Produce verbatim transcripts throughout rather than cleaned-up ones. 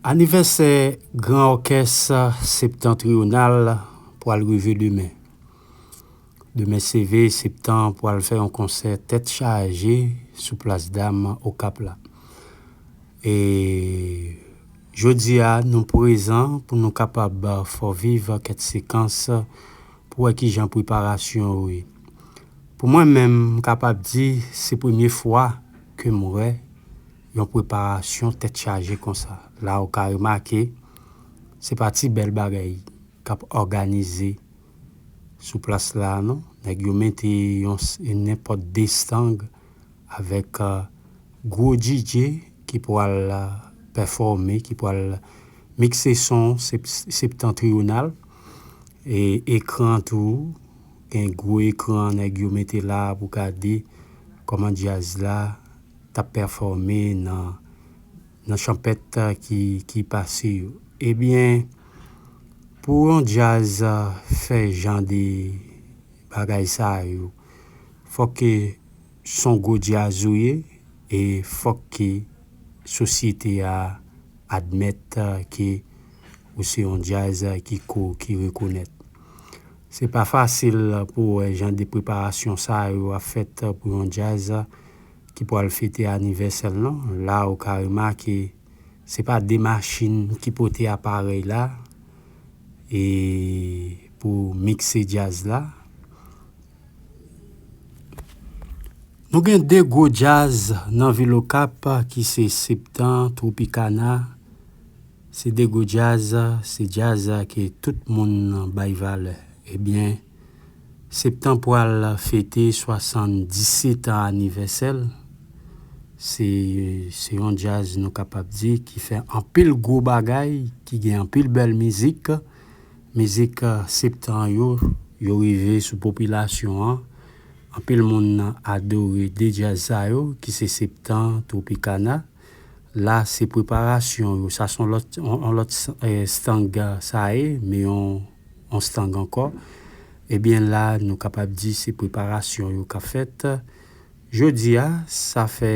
Anivèsè Gran Òkès Septantriyonal pral rive demen. Demen seve, Septan pral fè yon konsè tèt chaje sou plas dam Okap la. E jodi a, nou prezan pou nou kapab fè w viv kèk sekans pou wè kijan preparasyon yo ye. Pou mwen menm, m kapab di se premye fwa ke m wè yon preparasyon tèt chaje konsa. La ou ka remake, se pa ti bèl bagay k ap òganize sou plas la non. Nèg yo mete yon s- nenpòt de stang avèk gwo D J ki pral pèfòme, ki pral mikse son septantriyonal. E ekran tou, gen gwo ekran nèg yo mete la pou gade kòman djaz la t ap pèfòme nan nan chanpèt ki ki pase yo. Ebyen, pou yon djaz fè jan de bagay sa yo, fòk ke s on gwo djaz ou ye e fòk ke sosyete a admèt ke ou se yon djaz ki ko ki rekonèt. Se pa fasil pou wè jan de preparasyon sa yo ap fèt pou yon djaz ki pral fete anivèsè l non. La ou ka remake se pa de machin ki pote aparèy la e pou mikse djaz la. Nou gen de gwo djaz nan vil Okap ki se Septan, Tropicana. Se de gwo djaz, se djaz ke tout moun bay valè. Ebyen, Septan pral fete swasanndisèt an anivèsè l. Se se yon djaz nou kapab di ki fè anpil gwo bagay, ki gen anpil bèl mizik. Mizik Septan yo, yo rive sou popilasyon an. Anpil moun adore de djaz sa yo ki se Septan, Tropicana. La se preparasyon yo. Sa se yon lòt yon lòt stang sa ye, men yon yon stang ankò. Ebyen la nou kapab di se preparasyon yo k ap fèt. Jodi a, sa fè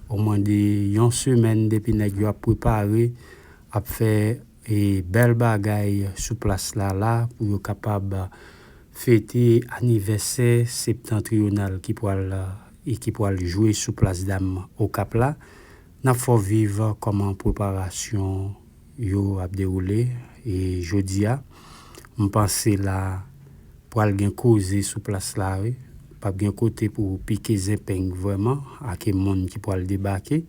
omwen de yon semèn depi nèg yo ap prepare, ap fè e bèl bagay sou plas la la pou yo kapab fete anivèsè Septantriyonal ki pral e ki pral jwe sou plas dam Okap la. N ap fè w viv kòman preparasyon yo ap dewoule. E jodi a, m panse la pral gen koze sou plas la wi. P ap gen kote pou pike zenpeng vrèman ak moun ki pral debake.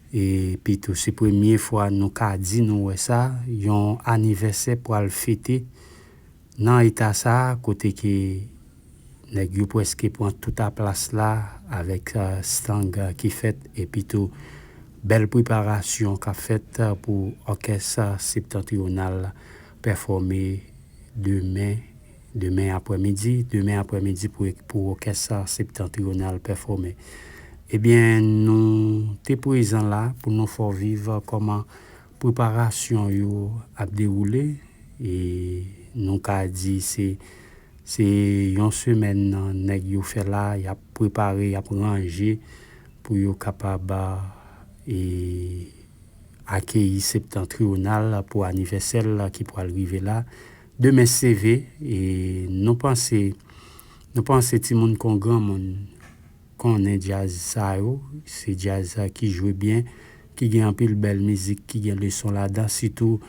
E pito se premye fwa nou ka di nou wè sa, yon anivèsè pral fete nan eta sa kote ke nèg yo prèske pran tout aplas la avèk stang ki fèt epi tou bèl preparasyon k ap fèt pou òkès septantriyonal pèfòme demen, demen aprèmidi, demen aprèmidi pou pou òkès septantriyonal pèfòme. Ebyen nou te prezan la pou nou fè w viv kòman preparasyon yo ap dewoule. E nou ka di se se yon semèn nèg yo fè la, y ap prepare, y ap ranje pou yo kapab e akeyi Septantriyonal pou anivèsè l ki pral rive la demen seve. E nou panse nou panse timoun kon granmoun konnen djaz sa yo, se djaz ki jwe byen, ki gen anpil bèl mizik, ki gen leson ladan, sitou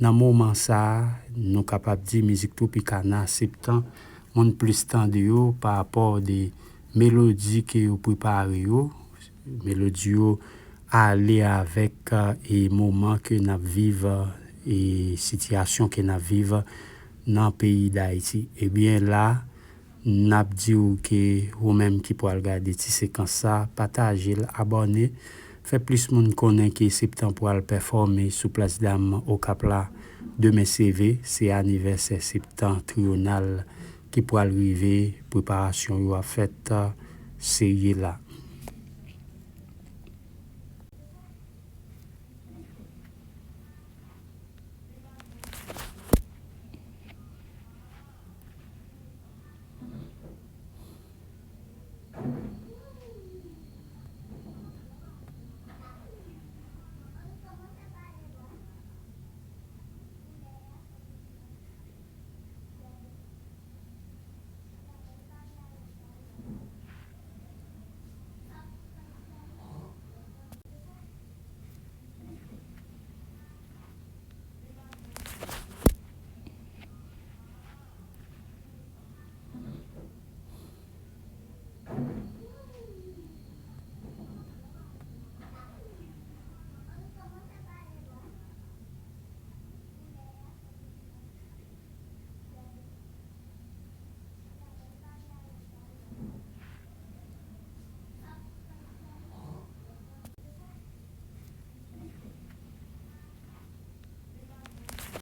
nan moman sa a, nou kapab di mizik Tropicana, Septan, moun plis tande yo pa rapò de melodi ke yo prepare yo, melodi yo ale avèk e moman ke n ap viv e sitiyasyon ke n ap viv nan peyi Dayiti. Ebyen la, n ap di w ke ou menm ki pral gade ti sekans sa, pataje l, abòne, fè plis moun konnen ke Septan pral pèfòme sou plas dam Okap la demen seve, se anivèsè Septantriyonal ki pral rive, preparasyon yo ap fèt serye la.